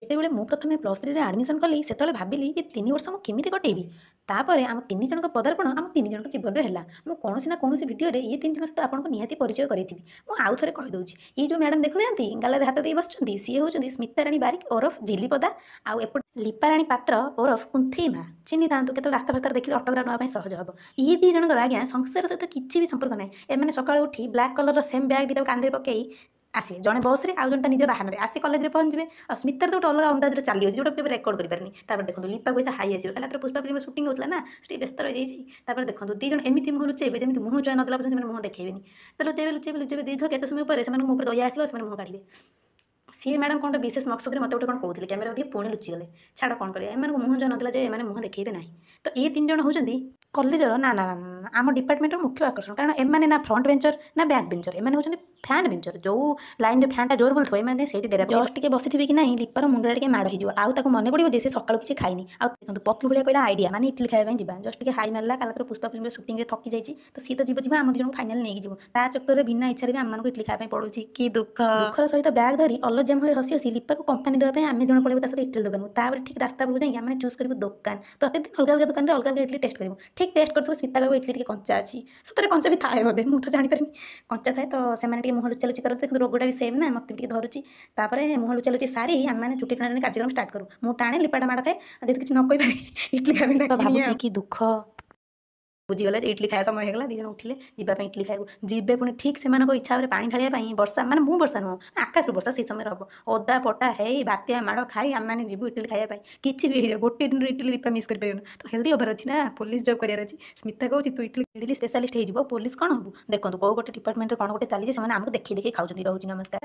ଯେତେବେଳେ ମୁଁ ପ୍ରଥମେ +3ରେ ଆଡ଼ମିସନ୍ କଲି, ସେତେବେଳେ ଭାବିଲି ଏ 3 ବର୍ଷ ମୁଁ କେମିତି କଟେଇବି। ତାପରେ ଆମ ତିନି ଜଣଙ୍କ ପଦାର୍ପଣ ଆମ ତିନି ଜଣଙ୍କ ଜୀବନରେ ହେଲା। ମୁଁ କୌଣସି ନା କୌଣସି ଭିଡ଼ିଓରେ ଇଏ ତିନି ଜଣଙ୍କ ସହିତ ଆପଣଙ୍କୁ ନିହାତି ପରିଚୟ କରେଇଥିବି। ମୁଁ ଆଉ ଥରେ କହିଦେଉଛି। ଏଇ ଯେଉଁ ମ୍ୟାଡ଼ାମ୍ ଦେଖୁନାହାନ୍ତି, ଗାଲରେ ହାତ ଦେଇ ବସିଛନ୍ତି, ସିଏ ହେଉଛନ୍ତି ସ୍ମିତାରାଣୀ ବାରିକ ଓରଫ ଝିଲିପଦା। ଆଉ ଏପଟେ ଲିପାରାଣୀ ପାତ୍ର ଓରଫ କୁନ୍ଥେଇ ମା। ଚିହ୍ନିଥାନ୍ତୁ, କେତେବେଳେ ରାସ୍ତା ଫାସ୍ତାରେ ଦେଖିଲେ ଅଟୋଗ୍ରାଫ ନେବା ପାଇଁ ସହଜ ହେବ। ଇଏ ଦୁଇ ଜଣଙ୍କର ଆଜ୍ଞା ସଂସାର ସହିତ କିଛି ବି ସମ୍ପର୍କ ନାହିଁ। ଏମାନେ ସକାଳୁ ଉଠି ବ୍ଲାକ୍ କଲର୍ର ସେମ୍ ବ୍ୟାଗ୍ ଦୁଇଟାକୁ କାନ୍ଧରେ ପକାଇ ଆସିବେ, ଜଣେ ବସ୍ରେ ଆଉ ଜଣେ ତା ନିଜ ବାହାନରେ ଆସି କଲେଜରେ ପହଞ୍ଚିବେ। ଆଉ ସ୍ମିତାର ତ ଗୋଟେ ଅଲଗା ଅନ୍ଦାଜରେ ଚାଲିଅଛି, ଯେଉଁଟା କେବେ ରେକର୍ଡ଼ କରିପାରିନି। ତାପରେ ଦେଖନ୍ତୁ, ଲିପା ପଇସା ହାଇ ଆସିବ। କାଲି ରାତିରେ ପୁଷ୍ପା ଫିଲ୍ମର ସୁଟିଂ ହେଉଥିଲା ନା, ସେଠି ବ୍ୟସ୍ତ ରହିଯାଇଛି। ତାପରେ ଦେଖନ୍ତୁ, ଦୁଇ ଜଣ ଏମିତି ମୁହଁ ଲୁଚେଇବେ ଯେମିତି ମୁହଁ ଜୟ ନଦେଲା ପର୍ଯ୍ୟନ୍ତ ସେମାନେ ମୁହଁ ଦେଖେଇବେନି। ତ ଲୁଚେଇବେ, ଲୁଚେଇବେ, ଲୁଚେଇବେ। ଦୀର୍ଘ କେତେ ସମୟ ପରେ ସେମାନଙ୍କୁ ମୋ ଉପରେ ଦୟା ଆସିବ, ସେମାନେ ମୁହଁ କାଢ଼ିବେ। ସିଏ ମ୍ୟାଡ଼ାମ୍ କ'ଣ ଗୋଟେ ବିଶେଷ ମକସଦରେ ମୋତେ ଗୋଟେ କ'ଣ କହୁଥିଲେ, କ୍ୟାମେରା ଅଧିକ ପୁଣି ଲୁଚିଗଲେ। ଛାଡ଼, କ'ଣ କରିବା? ଏମାନଙ୍କୁ ମୁହଁ ଜୟ ନଦେଲା ଯେ ଏମାନେ ମୁହଁ ଦେଖେଇବେ ନାହିଁ। ତ ଏ ତିନି ଜଣ ହେଉଛନ୍ତି କଲେଜର, ନା ନା ନା ନା, ଆମ ଡିପାର୍ଟମେଣ୍ଟର ମୁଖ୍ୟ ଆକର୍ଷଣ। କାରଣ ଏମାନେ ନା ଫ୍ରଣ୍ଟ ବେଞ୍ଚର ନା ବ୍ୟାକ୍ ବେଞ୍ଚର, ଏମାନେ ହେଉଛନ୍ତି ଫ୍ୟାନ୍ ବେଞ୍ଚର। ଯେଉଁ ଲାଇନ୍ରେ ଫ୍ୟାନ୍ଟା ଜୋର ବୁଲୁଥିବ, ଏମାନେ ସେଇଠି ଡେରା। ଜଷ୍ଟ ଟିକେ ବସିଥିବେ କି ନାହିଁ, ଲିପାର ମୁଣ୍ଡଟା ଟିକେ ମାଡ଼ ହେଇଯିବ ଆଉ ତାକୁ ମନେ ପଡ଼ିବ ଯେ ସେ ସକାଳୁ କିଛି ଖାଇନି। ଆଉ ଦେଖନ୍ତୁ, ପତଲୁ ଭଳିଆ କହିଲା ଆଇଡ଼ିଆ, ମାନେ ଇଟଲି ଖାଇବା ପାଇଁ ଯିବା। ଜଷ୍ଟ ଟିକେ ହାଇ ମାରିଲା। କାଲି ରାତିରେ ପୁଷ୍ପା ଫିଲ୍ମର ସୁଟିଂରେ ଥକି ଯାଇଛି, ତ ସିଏ ତ ଯିବ ଯିବ, ଆମ ଦୁଇ ଜଣଙ୍କୁ ଫାଇନାଲ୍ ନେଇକି ଯିବ। ତା ଚକ୍କରରେ ବିନା ଇଚ୍ଛାରେ ବି ଆମମାନଙ୍କୁ ଇଟଲି ଖାଇବା ପାଇଁ ପଡ଼ୁଛି। କି ଦୁଃଖ! ଦୁଃଖର ସହିତ ବ୍ୟାଗ୍ ଧରି ଅଲଜ୍ୟା ମୁହଁରେ ହସି ହସି ଲିପାକୁ କମ୍ପାନୀ ଦେବା ପାଇଁ ଆମେ ଜଣ ପଳେଇବୁ ତା ସହିତ ଇଟଲି ଦୋକାନକୁ। ତାପରେ ଠିକ୍ ରାସ୍ତା ଉପରକୁ ଯାଇକି ଆମେ ଚୁଜ୍ କରିବୁ ଦୋକାନ। ପ୍ରତିଦିନ ଅଲଗା ଅଲଗା ଦୋକାନରେ ଅଲଗା ଅଲଗା ଇଟଲି ଟେଷ୍ଟ କରିବୁ। ଠିକ୍ ଟେଷ୍ଟ କରିଥିବୁ, ସ୍ମିତା କହିବ ଇଟଲି ଟିକେ କଞ୍ଚା ଅଛି। ସତରେ କଞ୍ଚା ବି ଥାଏ ବୋଧେ, ମୁଁ ତ ଜାଣିପାରିନି। କଞ୍ଚା ଥାଏ ତ ସେମାନେ ଟିକେ ମୁହଁ ଲୁଚାଲୁଚି କରନ୍ତି, କିନ୍ତୁ ରୋଗଟା ବି ସେମ୍ ନା, ମୋତେ ବି ଟିକେ ଧରୁଛି। ତାପରେ ମୁହଁ ଲୁଚାଲୁଚି ସାରି ଆମେମାନେ ଚୁଟି ଟଣାଟଣି କାର୍ଯ୍ୟକ୍ରମ ଷ୍ଟାର୍ଟ କରୁ। ମୁଁ ଟାଣେ, ଲିପାଟା ମାଡ଼ ଖାଏ। ଆଉ ଯେହେତୁ କିଛି ନ କହିପାରେ, ଇଟଲି ଖାଇବା ପାଇଁ ଭାବୁଛି। କି ଦୁଃଖ! ବୁଝିଗଲେ ଯେ ଇଟଲି ଖାଇବା ସମୟ ହେଇଗଲା। ଦୁଇ ଜଣ ଉଠିଲେ ଯିବା ପାଇଁ ଇଟଲି ଖାଇବାକୁ ଯିବେ। ପୁଣି ଠିକ୍ ସେମାନଙ୍କ ଇଚ୍ଛା ଭାବରେ ପାଣି ଢାଳିବା ପାଇଁ ବର୍ଷା, ମାନେ ମୁଁ ବର୍ଷା ନୁହଁ, ଆକାଶରୁ ବର୍ଷା ସେଇ ସମୟରେ ହେବ। ଓଦା ପଟା ହେଇ, ବାତ୍ୟା ମାଡ଼ ଖାଇ ଆମେମାନେ ଯିବୁ ଇଟଲି ଖାଇବା ପାଇଁ। କିଛି ବି ହେଇଯାଉ, ଗୋଟେ ଦିନରୁ ଇଟଲି ଲିପା ମିସ୍ କରିପାରିବନି। ତ ହେଲ୍ଦି ହେବାର ଅଛି ନା, ପୋଲିସ ଜବ୍ କରିବାର ଅଛି। ସ୍ମିତା କହୁଛି, ତୁ ଇଟଲି ଇଡଲି ସ୍ପେଶାଲିଷ୍ଟ ହେଇଯିବ, ପୋଲିସ କ'ଣ ହବୁ? ଦେଖନ୍ତୁ, କେଉଁ ଗୋଟେ ଡିପାର୍ଟମେଣ୍ଟରେ କ'ଣ ଗୋଟେ ଚାଲିଛି, ସେମାନେ ଆମକୁ ଦେଖେଇ ଦେଖେଇ ଖାଉଛନ୍ତି। ରହୁଛି, ନମସ୍କାର।